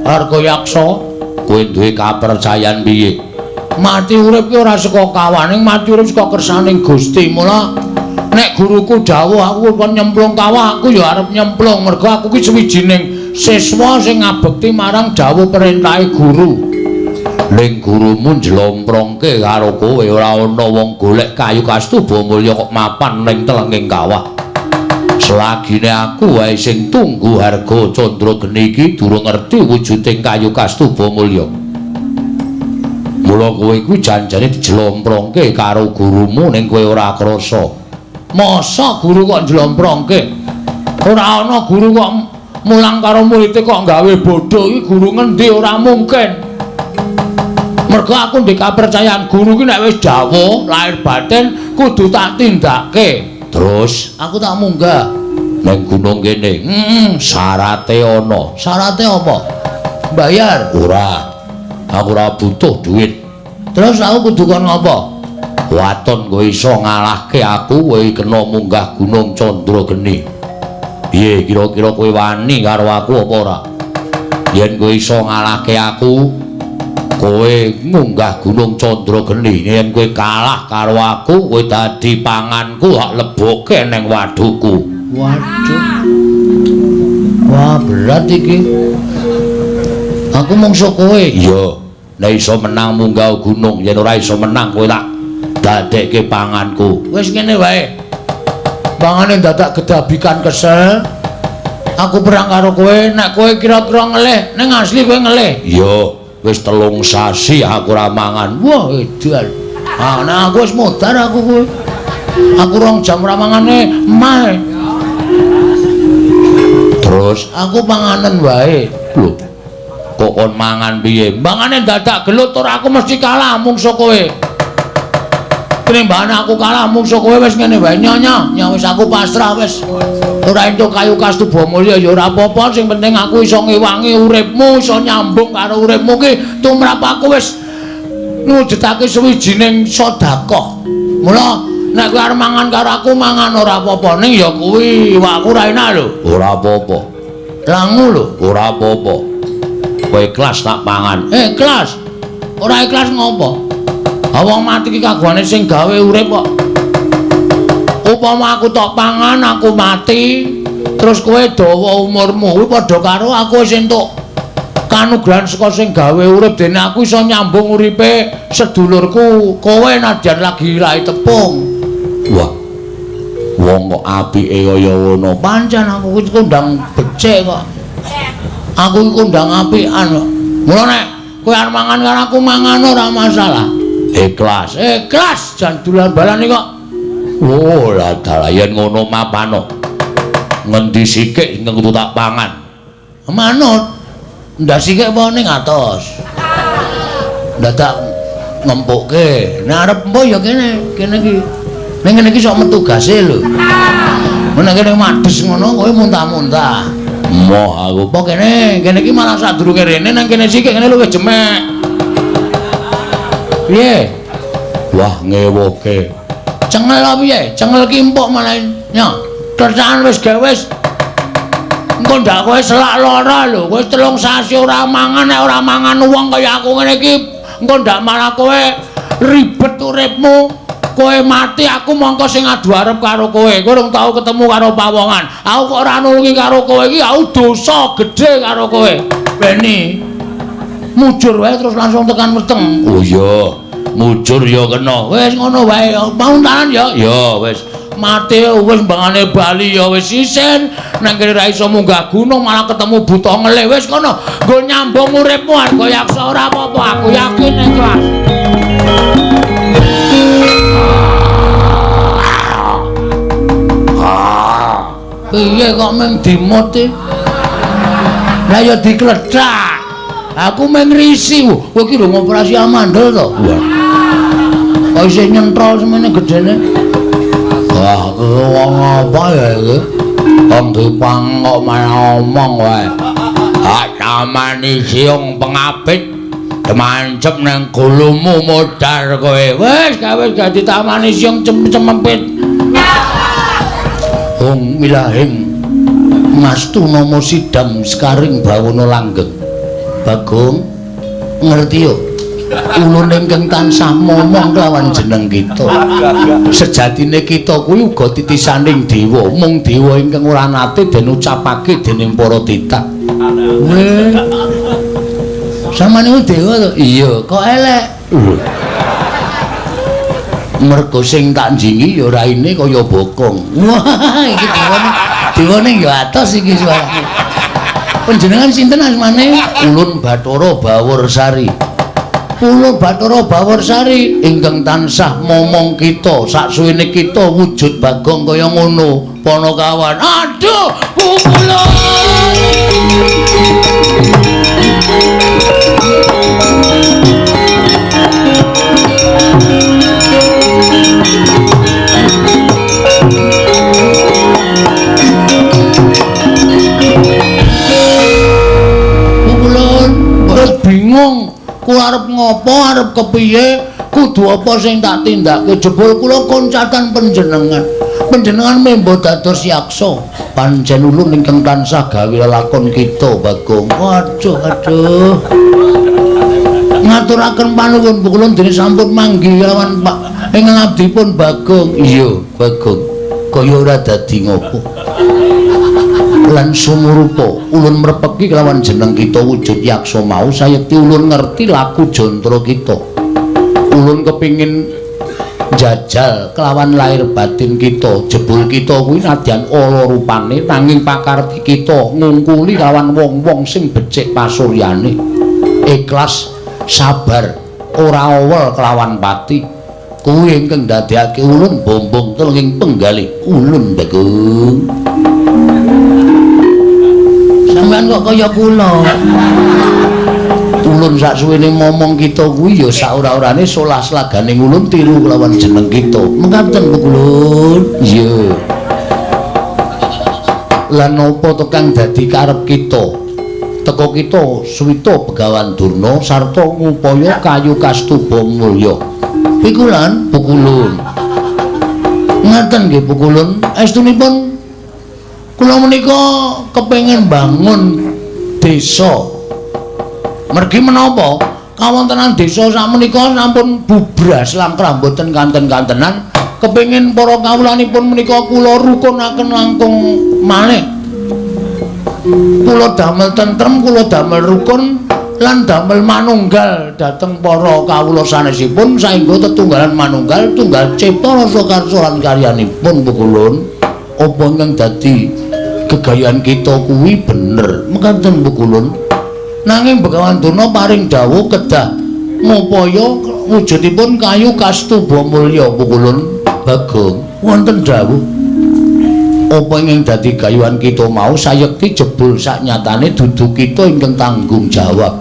S1: Harga Yaksa.
S2: Kowe duwe kapercayan piye?
S1: Mati urip ki ora saka kawah, ning mati urip saka kersaning Gusti. Mula nek guruku dawuh aku kon nyemplung kawah, aku ya arep nyemplung mergo aku ki sawijining siswa sing ngabekti marang dawuh perintahe guru.
S2: Ning gurumu njlomprongke karo kowe ora ana wong golek kayu kastuba mulya kok mapan ning telenging kawah. Selagine aku wae sing tunggu Harga Candrageni iki durung ngerti wujuding kayu kastuba mulya. Mula kowe kuwi janjane dijlomprongke karo gurumu ning kowe ora krasa.
S1: Masa guru kok njlomprongke? Ora ana guru kok mulang karo muridé kok gawe bodho. Iki guru ngendi? Ora mungkin. Mergo aku ndek kapercayaan guru ki nek wis dawuh lahir batin kudu tak tindake.
S2: Terus
S1: aku tak munggah
S2: ning gunung kene.
S1: Heeh,
S2: syarate ana.
S1: Syarate apa? Bayar?
S2: Ora. Aku ora butuh duit.
S1: Terus aku kudu kon ngopo?
S2: Waton kowe iso ngalahke aku, kowe kena munggah Gunung Candrageni. Piye kira-kira kowe wani karo aku apa ora? Yen kowe iso ngalahke aku, kowe munggah Gunung Candrageni. Yen kowe kalah karo aku, kowe dadi panganku, hak leboke ning wadhuku.
S1: Waduh. Wah, berat iki. Aku mungsuh kowe.
S2: Iya. Nek iso menang munggah gunung, yen ora iso menang kowe tak dadekke panganku.
S1: Wis ngene wae. Pangane dadak gedabikan kesel. Aku perang karo kowe, nek kowe kira-kira ngelih, ning asli kowe ngelih.
S2: Iya, wis 3 sasi aku ora mangan.
S1: Wah, edan. Ah, nek aku wis modar aku kowe. Aku 2 jam ora mangane mah.
S2: Terus
S1: aku panganen wae.
S2: Lho. Kok kon mangan piye?
S1: Mangane dadak gelut ora aku mesti kalah mungsuh kowe. Tinimbane aku kalah mungsuh kowe wis ngene wae nyonya, nya wis aku pasrah wis. Ora entuk kayu kastuba mulya ya ora apa-apa, sing penting aku iso ngewangi uripmu, iso nyambung karo uripmu ki tumrap aku wis ngujudake suwijining sedekah. Mula nek kowe arep mangan karo aku mangan ora apa-apa, ning ya kuwi iwakku ora enak lho.
S2: Ora apa-apa.
S1: Langu lho.
S2: Ora apa-apa. Kowe ikhlas tak pangan.
S1: Ikhlas. Ora ikhlas ngopo? Wong mati ki kagungane sing gawe urip kok. Upama aku tok pangan aku mati, terus kowe dawa umurmu, kuwi padha karo aku wis entuk Kanugrahan saka sing gawe urip dene aku iso nyambung uripe sedulurku kowe nadyan lagi rai tepung.
S2: Wah. Wong kok apike kaya ngono.
S1: Pancen aku iki kondang becik kok. Aku iki kondang apikan kok. Mula nek kowe arep mangan karo aku mangan ora masalah.
S2: Ikhlas.
S1: Ikhlas jan dolan balan iki kok.
S2: Oh, lah dalah yen ngono mapano. Ngendi sikik ingkang kudu tak pangan?
S1: Manut. Ndak sikik apa ning atos. Dadak ngempukke. Nek arep empo ya kene, kene iki. Ning kene iki sok metu gase lho. Nek kene mades ngono kowe muntah-muntah.
S2: Moh aku.
S1: Apa kene? Kene iki malah sadurunge rene nang kene sikik kene luwih jemek. Piye?
S2: Wah, ngewoke.
S1: Cengel apa piye? Cengel ki empuk malah. Nyo, kerjaan wis gawe wis. Engko ndak kowe selak lara lho, kowe 3 sasi ora mangan, nek ora mangan wong kaya aku ngene iki, engko ndak malah kowe ribet uripmu. Kowe mati aku mongko sing adu arep karo kowe. Kowe urung tau ketemu karo pawongan. Aku kok ora nulungi karo kowe iki, aku dosa gedhe karo kowe. Beni. Mujur wae terus langsung tekan weteng.
S2: Oh iya, mujur ya kena.
S1: Wis ngono wae, pauntanan ya.
S2: Ya wis.
S1: Mati wis mbangane bali ya wis isin, nang kene ra iso munggah gunung malah ketemu buta ngelih. Wis ngono, nggo nyambung uripmu Arga Yaksa ora apa-apa, aku yakin ikhlas. Piye kok mung dimut iki? Lah ya diklethak. Aku mung ngrisi. Kowe iki lho ngoperasi amandel to?
S2: Wah.
S1: Kok isih nyentrol semene gedene?
S2: Wah, wong apa ya iki? Wong dipang kok malah omong wae. Hak tamani siung pengapit demancep nang gulumu modar kowe.
S1: Wis gawe gak ditamani siung cemempit. Hong milahing mastu nama sidam sekaring bawono langgeng. Bagong ngerti yo. Ulun ingkang tansah momong kelawan jeneng kita. Sejatine kita kuwi uga titisaning dewa, mung dewa ingkang ora nate den ucapake dening para titah. Weh. Sampeyan niku dewa to? Iya, kok elek. Mergo sing tak njingi ya raine kaya bokong. Wah, iki dewane. Dewane ya atos iki suarane. Panjenengan sinten asmane?
S2: Ulun Bathara Bawursari.
S1: Kula Bathara Bawursari ingkang tansah momong kita saksuwene kita wujud Bagong kaya ngono Panakawan. Aduh, pukulun. Pukulun, wis bingung. Kula arep ngopo, arep kepiye, kudu apa sing tak tindake. Jebul kula koncatan panjenengan. Panjenengan membo dados yaksa. Pancen ulun ingkang tansah gawe lelakon kita, Bagong. Waduh, aduh. Ngaturaken panuwun kula dene sampun manggi lawan Pak ing ngabdipun Bagong.
S2: Iya, Bagong. Kaya ora dadi ngopo. Lan sumurupa ulun mrepeki kelawan jeneng kita wujud yaksa mau sayekti ulun ngerti laku jantara kita. Ulun kepingin jajal kelawan lahir batin kita. Jebul kita kuwi nadyan ala rupane nanging pakarti kita ngungkuli lawan wong-wong sing becik pasuryane. Ikhlas, sabar, ora owel kelawan pati. Kuwi ingkang ndadekake ulun bombong telung penggalih ulun Bagong.
S1: Sampeyan kok kaya kula.
S2: Ulun saksuwene momong kita kuwi ya sak ora-orane solah slagane ulun tiru kelawan jeneng kita.
S1: Mekaten ulun.
S2: Iya. Lan napa to kang dadi karep kita? Teko kita suwita Begawan Durna sarta ngupaya kayu kastuba mulya.
S1: Pikulan,
S2: pukulun.
S1: Ngaten nggih pukulun. Estunipun kula menika kepengin bangun desa. Mergi menapa? Kawontenan desa sakmenika sampun bubras langkrah mboten kanten-kantenan. Kepengin para kawulanipun menika kula rukunaken langkung malih. Kula damel tentrem, kula damel rukun, Lan damel manunggal dhateng para kawula sanesipun saengga tetunggalan manunggal tunggal cipta rasa karsa lan karyanipun Pukulun. Apa ingkang dadi gegayan kita kuwi bener mekaten Pukulun. Nanging Begawan Durna paring dawuh kedah ngupaya wujudipun kayu kastuba mulya Pukulun. Bagong wonten dawuh apa ingkang dadi gayuhan kita mau sayekti jebul saknyatane dudu kita ingkang tanggung jawab.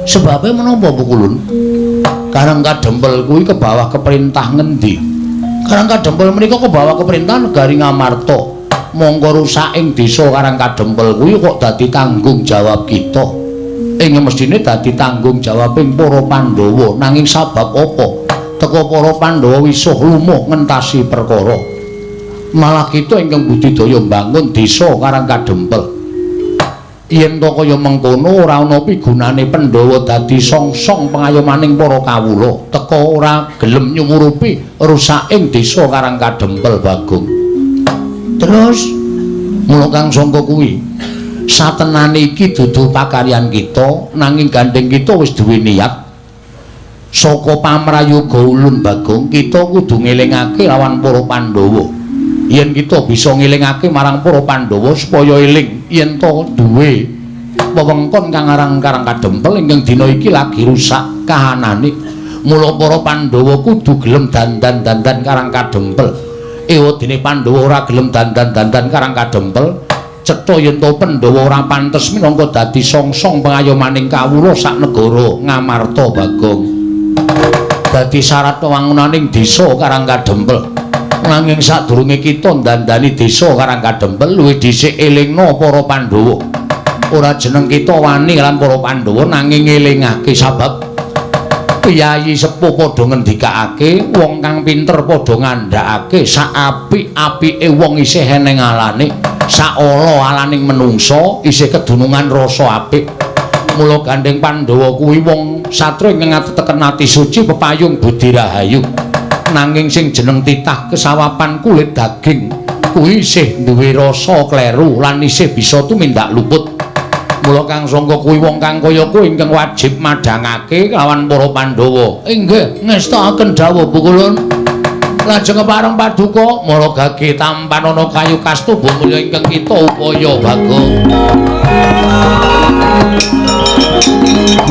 S1: Sebabe menapa Pukulun? Karang Kadempel kuwi kebawah keperintah ngendi? Karang Kadempel menika kebawah keperintah negari Ngamarta. Mongko rusak ing desa Karang Kadempel kuwi kok dadi tanggung jawab kita. Ing mestine dadi tanggung jawabing para Pandhawa. Nanging sabab apa? Teka para Pandhawa wisuh lumuh ngentasi perkara. Malah kita ingkang budidaya mbangun desa Karang Kadempel. Yen to kaya mengkono ora ana pigunane Pandhawa dadi songsong pengayomaning para kawula. Teka ora gelem nyumurupi rusaking desa Karang Kadempel Bagong. Terus mula kang sangka kuwi satenane iki dudu pakaryan kita, nanging gandeng kita wis duwe niat. Saka pamrayoga ulun Bagong, kita kudu ngelingake lawan para Pandhawa. Yen kita bisa ngelingake marang para Pandhawa supaya eling yen to duwe wewengkon kang aran Karang Kadempel ingkang dina iki lagi rusak kahanane. Mula para Pandhawa kudu gelem dandan-dandan Karang Kadempel. Ewadene Pandhawa ora gelem dandan-dandan Karang Kadempel, cetha yen to Pandhawa ora pantes minangka dadi songsong pengayomaning kawula sak negara Ngamarta Bagong. Dadi syarat wewangunaning desa Karang Kadempel. Nanging sadurunge kita ndandani desa Karang Kadempel luwih dhisik elingna para Pandhawa. Ora jeneng kita wani lan para Pandhawa nanging ngelingake sabab piyayi sepuh padha ngendikake, wong kang pinter padha ngandhakake sak apik-apike wong isih eneng alane, sak ala-alaning menungsa isih kedunungan rasa apik. Mula gandeng Pandhawa kuwi wong satria ingkang ateteken ati suci pepayung budi rahayu. Nanging sing jeneng titah kesawapan kulit daging kuwi isih duwe rasa kleru lan isih bisa tumindak luput. Mula kang sangka kuwi wong kang kaya kuwi ingkang wajib madhangake lawan para Pandhawa. Inggih, ngestakaken dawuh Pukulun. Lajeng kepareng paduka mara gage tampanana kayu kastuba mulya ingkang kita upaya Bagong.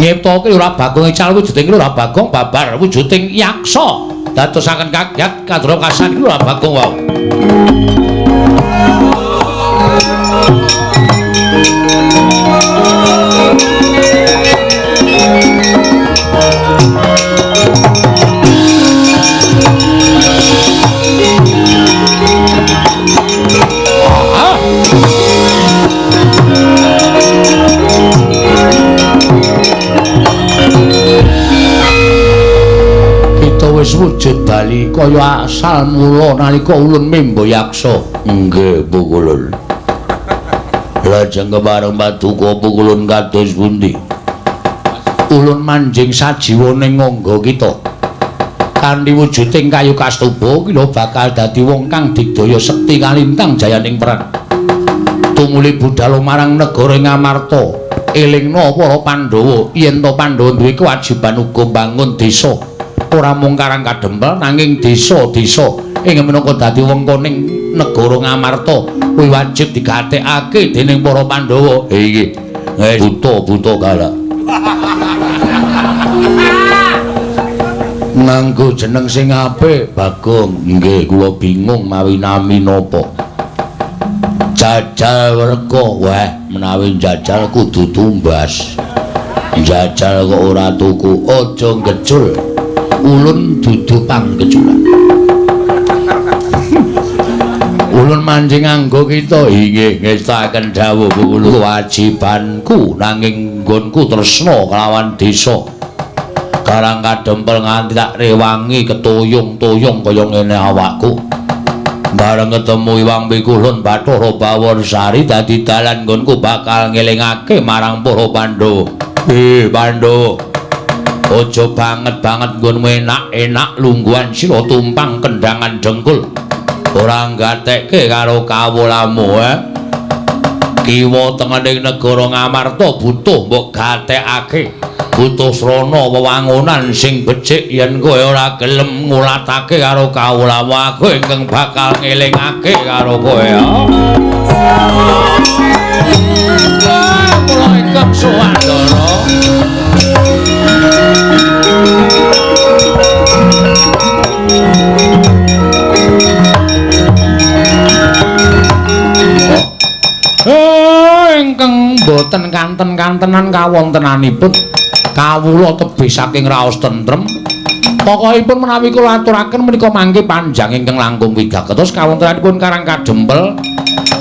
S1: Nyiptake ora Bagong ical wujuding ora Bagong babar wujuding yaksa. Dadosaken kaget kadra kasan iki ora Bagong wau. Wis wujud bali kaya asal mula nalika ulun membo yaksa.
S2: Nggih Pukulun. Lajeng kepareng paduka Pukulun kados pundi?
S1: Ulun manjing sajiwa ning ngangga kita. Kanthi wujuding kayu kastuba kila bakal dadi wong kang digdaya sekti kalintang jayaning perang. Tumuli budal marang negara Ngamarta, elingna para Pandhawa yen to Pandhawa duwe kewajiban uga mbangun desa. Ora mung Karang Kadempel nanging desa-desa ing minangka dadi wengkoning negara Ngamarta kuwi wajib digatekake dening para Pandhawa.
S2: Iki buta-buta galak. Nganggo jeneng sing apik Bagong. Nggih, kula bingung mawi nami napa. Jajal werka, wah menawi jajal kudu tumbas. Jajal kok ora tuku, aja ngecul. Ulun dudu pangkeculan. Ulun mancing nganggo kita. Inggih, ngestakaken dawuh Pukulun. Kewajibanku nanging nggonku tresna kelawan desa Karang Kadempel nganti tak rewangi ketuyung-tuyung kaya ngene awakku. Bareng ketemu Iwang Pikulun Bathara Bawarsari dadi dalan nggonku bakal ngelingake marang para Pandhawa. Pandhawa, aja banget-banget nggonmu enak-enak lungguhan sira tumpang kendangan dengkul. Ora nggatekke karo kawulamu, eh. Kiwa tengening negara Ngamarta butuh mbok gatekake. Butuh srana wewangunan sing becik yen kowe ora gelem ngulatake karo kawulamu aku ingkang bakal ngelingake karo kowe.
S1: Kula ingkang suwandara. Ingkang boten kanten-kantenan kawontenanipun kawula tebih saking raos tentrem. Pokokipun menawi kula aturaken menika mangke panjang ingkang langkung wigatos kawontenanipun Karang Kadempel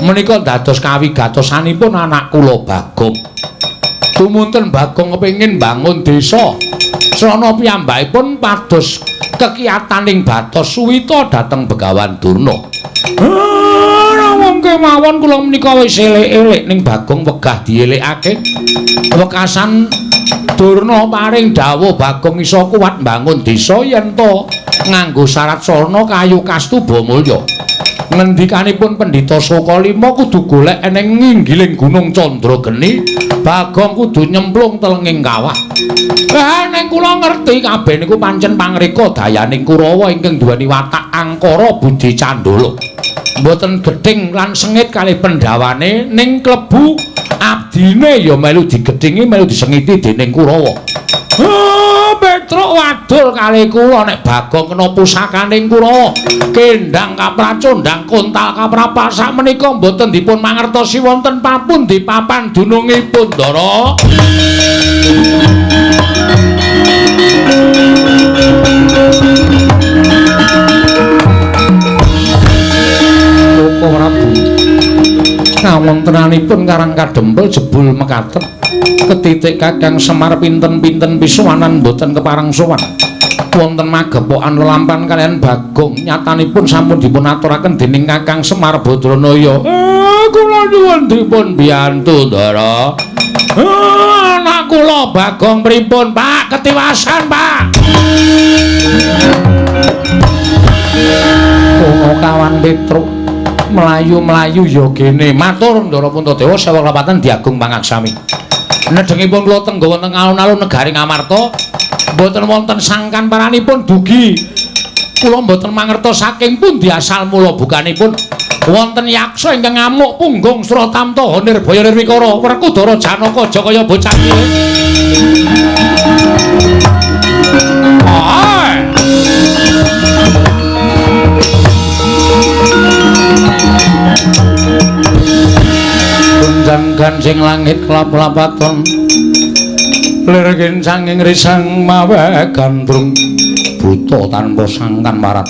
S1: menika dados kawigatosanipun anak kula Bagong. Tumunten Bagong kepengin bangun desa. Srana piyambakipun pados kekiyataning batos suwita dhateng Begawan Durna. Wong kemawon kula menika wis elek-elek ning Bagong wegah dielekake. Wekasan Durna paring dawuh Bagong iso kuat mbangun desa yen to nganggo syarat sarana kayu kastuba mulya. Ngendikanipun Pendhita Sukalima kudu golek eneng nginggiling Gunung Candrageni, Bagong kudu nyemplung telenging kawah. Lah ning kula ngerti kabeh niku pancen pangreka dayaning Kurawa ingkang duweni watak angkara budi candala. Mboten gething lan sengit kalih pendhawane ning klebu abdine ya melu digethingi melu disengiti dening Kurawa. Petruk wadul kalih kula nek Bagong kena pusakaning Kurawa. Kendhang kapracondhang kontal kaprapal sakmenika mboten dipun mangertosi wonten papundi papan dunungipun, Ndara. Koko Prabu kawontenanipun Karang Kadempel jebul mekaten ketitik Kakang Semar pinten-pinten pisuwanan mboten kepareng sowan. Wonten magepokan lelampan kaliyan Bagong nyatanipun sampun dipun aturaken dening Kakang Semar Badranaya. Kula nyuwun dipun biyantu, Ndara. Anak kula Bagong pripun, Pak? Ketiwasan, Pak. Kono kawan Petruk mlayu-mlayu ya gene. Matur Ndara Puntadewa sewa klapatan diagung pangaksami. Nedhengipun kula tengga wonten alun-alun negari Ngamarta, mboten wonten sangkan paranipun dugi. Kula mboten mangertos saking pundi asal mula bukanipun wonten yaksa ingkang ngamuk punggung Sratamta Nirbaya Nirwikara Werkudara Janaka aja kaya bocah cilik. Gunjang gancing langit klap-lapaton lir kincanging risang mawe gandrung buta tanpa sangkan marat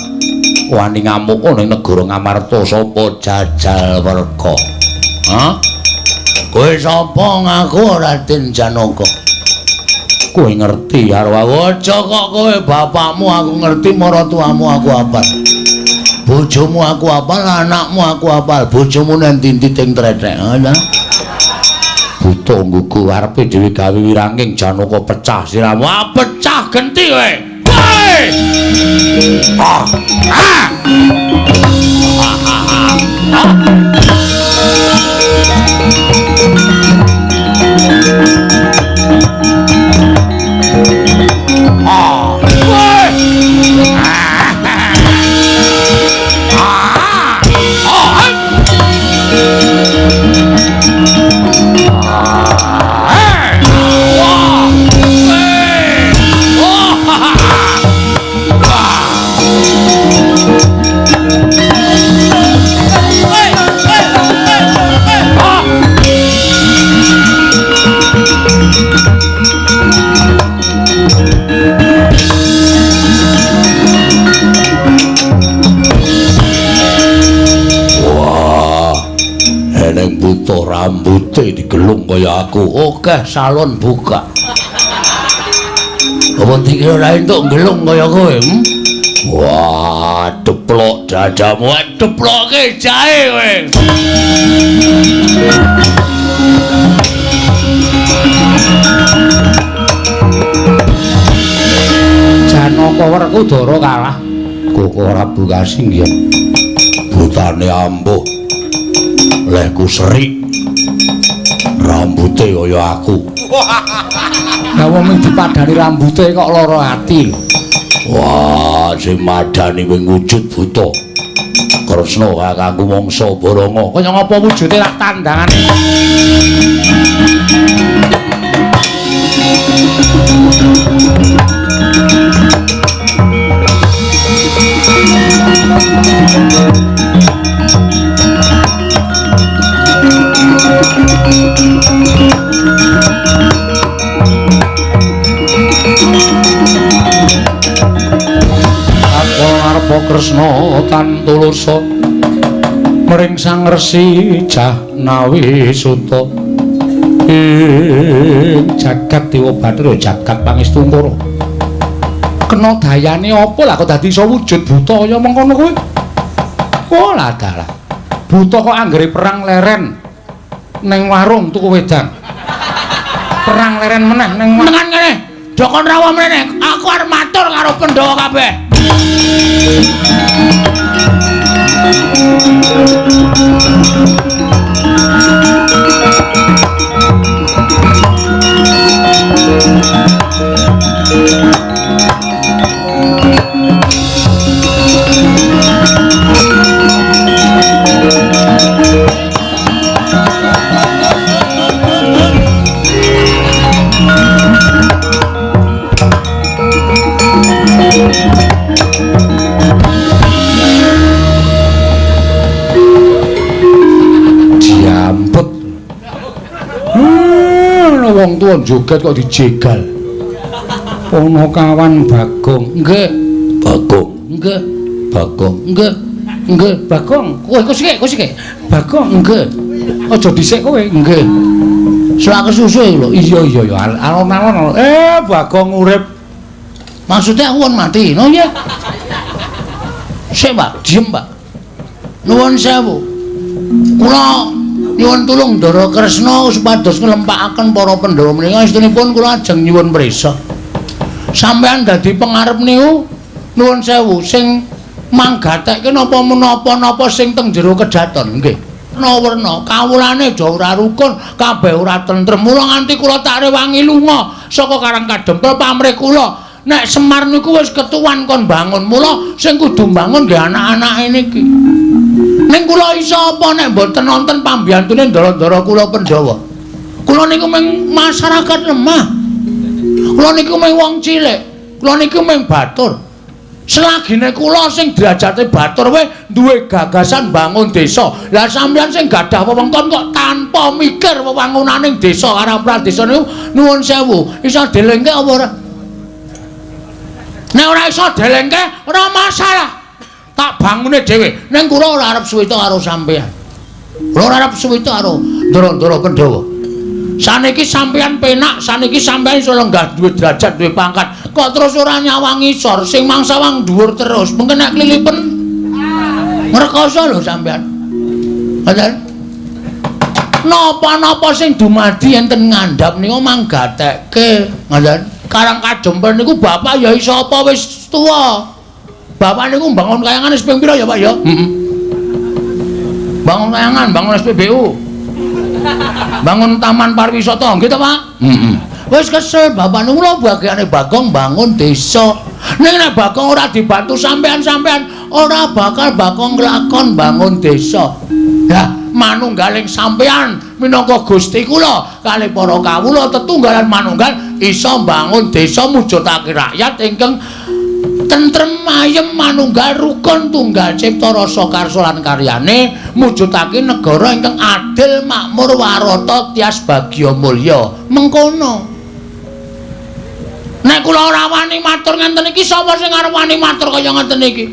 S1: wani ngamuk ning negara Ngamarta sapa jajal werka.
S2: Ha? Kowe sapa ngaku Raden Janaka? Kowe ngerti karo aku? Aja kok kowe bapakmu aku ngerti, maratuamu aku apal. Bojomu aku apal, anakmu aku apal. Bojomu nang ndi-ndi teng trethek, ngono. Buta nggugu arepe dhewe gawe wiranging Janaka pecah siramu. Ah, pecah genti kowe. Woi! Ah! Ah! Ah! Ah! Ah! Woi! Ah! Ah! Eneng buta rambute digelung kaya aku. Oke, salon buka. Apa dikira ora entuk gelung kaya kowe? Wah, deplok dadamu, deploke jahe kowe.
S1: Janaka Werkudara kalah.
S2: Koko Prabu kasinggihan. Butane ampuh. Lehku serik. Rambute kaya aku.
S1: Lah wong mung dipadani rambute kok lara ati lho.
S2: Wah, sing madani wing wujud buta. Kresna kakangku mangsa Baranga.
S1: Kaya ngapa wujude lak tandangane. Arpa Kresna tan tulusa mring Sang Resi Jahnawi Suta ing jagat Dewa Bathara jagat Pangestungkara. Kena dayane apa lah kok dadi iso wujud buta kaya mengkono kuwi? Oh lah dalah. Buta kok anggere perang leren ning warung tuku wedang. Perang leren meneh ning
S2: tekan kene. Jokon rawuh mrene, aku arep matur karo Pandhawa kabeh.
S1: Diampet. Wong tuwa joget kok dijegal. Ponokawan Bagong. Nggih.
S2: Bagong.
S1: Nggih.
S2: Bagong.
S1: Nggih. Nggih, Bagong. Kowe kok sik, kowe sik. Bagong, nggih. Aja dhisik kowe. Nggih.
S2: Selak kesusu lho.
S1: Iya iya ya, alon-alon. Bagong urip.
S2: Maksudnya aku kon mati, no ya? Sik, Pak, diem, Pak. Nuwun sewu. Kula nyuwun tulung Ndara Kresna supados nglempakaken para Pandhawa menika estunipun kula ajeng nyuwun prisa. Sampeyan dadi pengarep niku nuwun sewu sing manggatekke napa menapa-napa sing teng jero kedaton nggih. Werna-werna kawulane aja ora rukun, kabeh ora tentrem. Mula nganti kula tak rewangi lunga saka Karang Kadempel pamrih kula. Nek Semar niku wis ketuwan kon bangun, mula sing kudu bangun nggih anak-anake niki. Ning kula iso apa nek mboten nonton pambiyantune ndara-ndara kula Pandhawa. Kula niku mung masyarakat lemah. Kula niku mung wong cilik. Kula niku mung batur. Selagine kula sing derajate batur wae duwe gagasan bangun desa. Lah sampeyan sing gadah wewengkon kok tanpa mikir wewangunaning desa karo pradesa niku nuwun sewu, iso delengke apa ora? Nek ora iso delengke ora masalah. Tak bangune dhewe. Ning kula ora arep suwita karo sampeyan. Kula ora arep suwita karo ndara-ndara Pandhawa. Saniki sampeyan penak, saniki sampeyan iso lenggah duwe derajat, duwe pangkat. Kok terus ora nyawang ngisor, sing mangsawang dhuwur terus. Mungkin nek klilipen ngrekoso lho sampeyan. Ngoten. Napa-napa sing dumadi enten ngandhap niku manggatekke. Ngoten. Karang Kadempel niku bapak ya iso apa wis tuwa. Bapak niku mbangun kayangan wis ping pira ya, Pak ya? Heeh. Bangun kayangan, bangun SPBU. Bangun taman pariwisata, nggih ta, Pak? Heeh. Wis kesel bapak niku lho bagiane Bagong bangun desa. Ning nek Bagong ora dibantu sampean-sampean, ora bakal Bagong nglakon bangun desa. Lah, manunggaling sampean minangka Gusti kula kalih para kawula tetunggalan manunggal iso mbangun desa mujudake rakyat ingkang tentrem ayem manunggal rukun tunggal cipta rasa karsa lan karyane mujudake negara ingkang adil makmur warata tias bagya mulya. Mengkono. Nek kula ora wani matur ngenten iki, sapa sing arep wani matur kaya ngenten iki?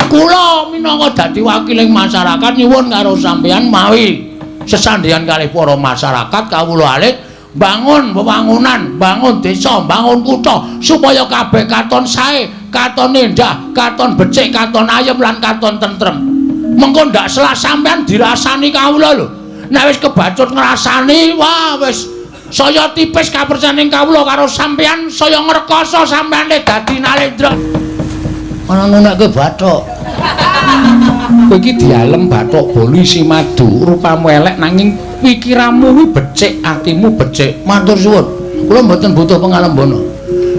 S2: Kula minangka dadi wakiling masyarakat nyuwun karo sampeyan mawi sesandheyan kalih para masyarakat kawula alit bangun wewangunan, bangun desa, bangun kutha supaya kabeh katon sae, katon endah, katon becik, katon ayem lan katon tentrem. Mengko ndak selak sampean dirasani kawula lho. Nek wis kebacut ngrasani, wah wis saya tipis kapercayaning kawula karo sampean, saya ngrekoso sampeane dadi nalendra. Ana ngunekke bathuk. Kowe iki dialem bathuk bolu isi madu, rupamu elek nanging
S1: Pikiranmu kuwi becik, atimu becik. Matur suwun. Kula mboten butuh pengalembana.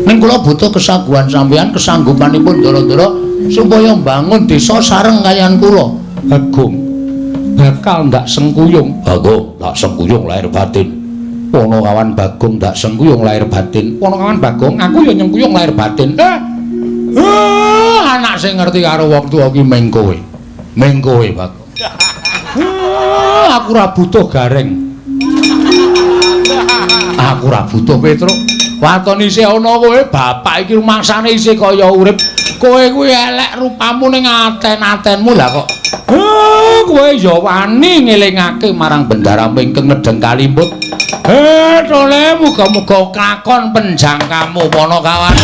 S1: Ning kula butuh kesaguhan sampeyan, kesanggupanipun ndara-ndara supaya mbangun desa sareng kaliyan kula. Bagong bakal ndak sengkuyung.
S2: Bagong tak sengkuyung lahir batin.
S1: Ponokawan Bagong ndak sengkuyung lahir batin. Ponokawan Bagong, aku ya nyengkuyung lahir batin. Anak sing ngerti karo wong tuwa ki ming kowe. Ming kowe, Bagong. Aku ora butuh Gareng. Aku ora butuh Petruk. Waton isih ana kowe, bapak iki rumangsane isih kaya urip. Kowe kuwi elek rupamu ning aten-atenmu lah kok. Kowe ya wani ngelingake marang bendara ingkang nedheng kalimput. Tole muga-muga kakon penjangkamu Ponokawan.